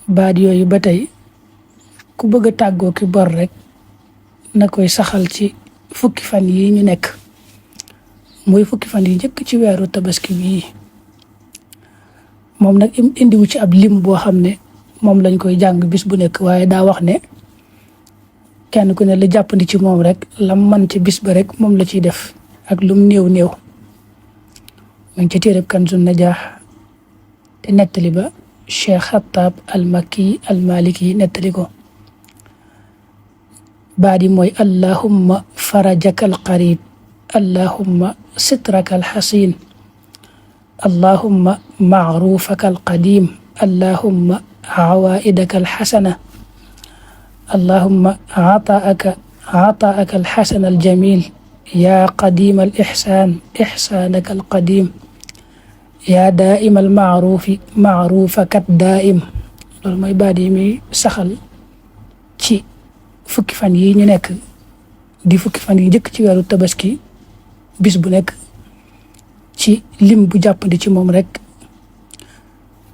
baat yooyu ba tey ku bëgg a tàggoo ki bor rek na koy saxal ci fukki fan yi ñu nekk muy fukki fan yi njëkk ci weeru tabaski bii. moom nag indiwu ci ab lim boo xam ne moom lañ koy jàng bis bu nekk, waaye daa wax ne kenn ku ne la jàppandi ci moom rek lam man ci bis ba rek moom la ciy def ak lum néew néew. mu ngi ci téereb Kanzun Najaax te nettali ba Cheikh Xattaab al-Makki al-Maliki nettali ko. baadi mooy allahumma farajaka al-qarib, allahumma sitraka al-xasin, allahumma macruufaka al-qadim, allahumma cawaa'idaka al-xasana, allahumma cataa'aka al-xasana al-jamil, yaa qadiima al-ixsaan ixsaanaka al-qadim, yaa daa'ima al-macruufi macruufaka ad-daa'im. loolu mooy baat yi muy saxal ci fukki fan yi ñu nekk di fukki fan yi njëkk ci weeru tabaski bis bu nekk ci lim bu jàppandi ci moom rek,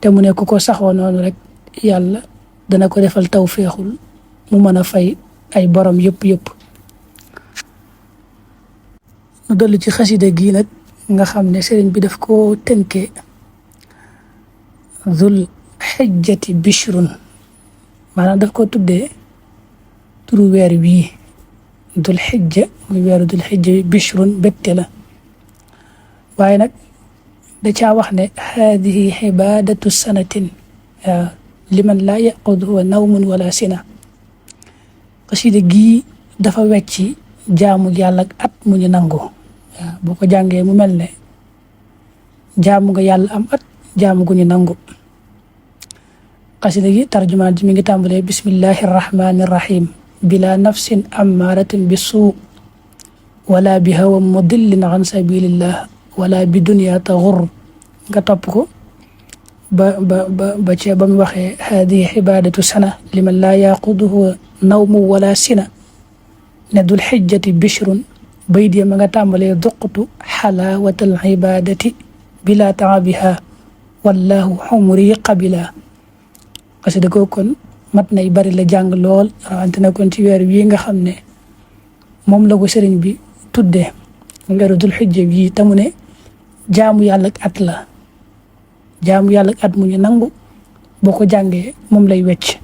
te mu ne ku ko saxoo noonu rek yàlla dana ko defal tawféexul mu mën a fay ay borom yëpp. nu dolli ci xasida gi nag nga xam ne sëriñ bi daf ko tënkee Zul Xijjati Bishrun, maanaam daf ko tuddee turu weer wii Dul Xijja, muy weeru Dul Xijja bi Bishrun bégte la. waaye nag da caa wax ne haadihi xibaadatu sanatin liman laa yaquduhu nawmun wala sina. xasida gii dafa wecci jaamu yàlla ak at mu ñu nangu. boo ko jàngee mu mel ne jaamu nga yàlla am at jaamu gu ñu nangu. xasida gi tarjumaan ji mi ngi tàmbalee bismillahi irrahmani irrahim bila nafsin ammaaratin bi suu wala bi hawa mudillin an sabilillah wala bi dunya taxur. nga topp ko ba cee ba mu waxee haadihi xibaadatu sana liman laa yaquduhu nawmu wala sina ne Dul Xijjati Bishrun. bayit ya ma nga tàmbalee duqtu xalaawatal ibaadati bila taabiha wallahu xumri qabila. xasida ko kon mat nay bari la jàng lool, rawante na kon ci weer wi nga xam ne moom la ko sëriñ bi tuddee weeru Dul Xijja bii tamu ne jaamu yàlla ak at la, jaamu yàlla ak at mu ñu nangu boo ko jàngee moom lay wecc.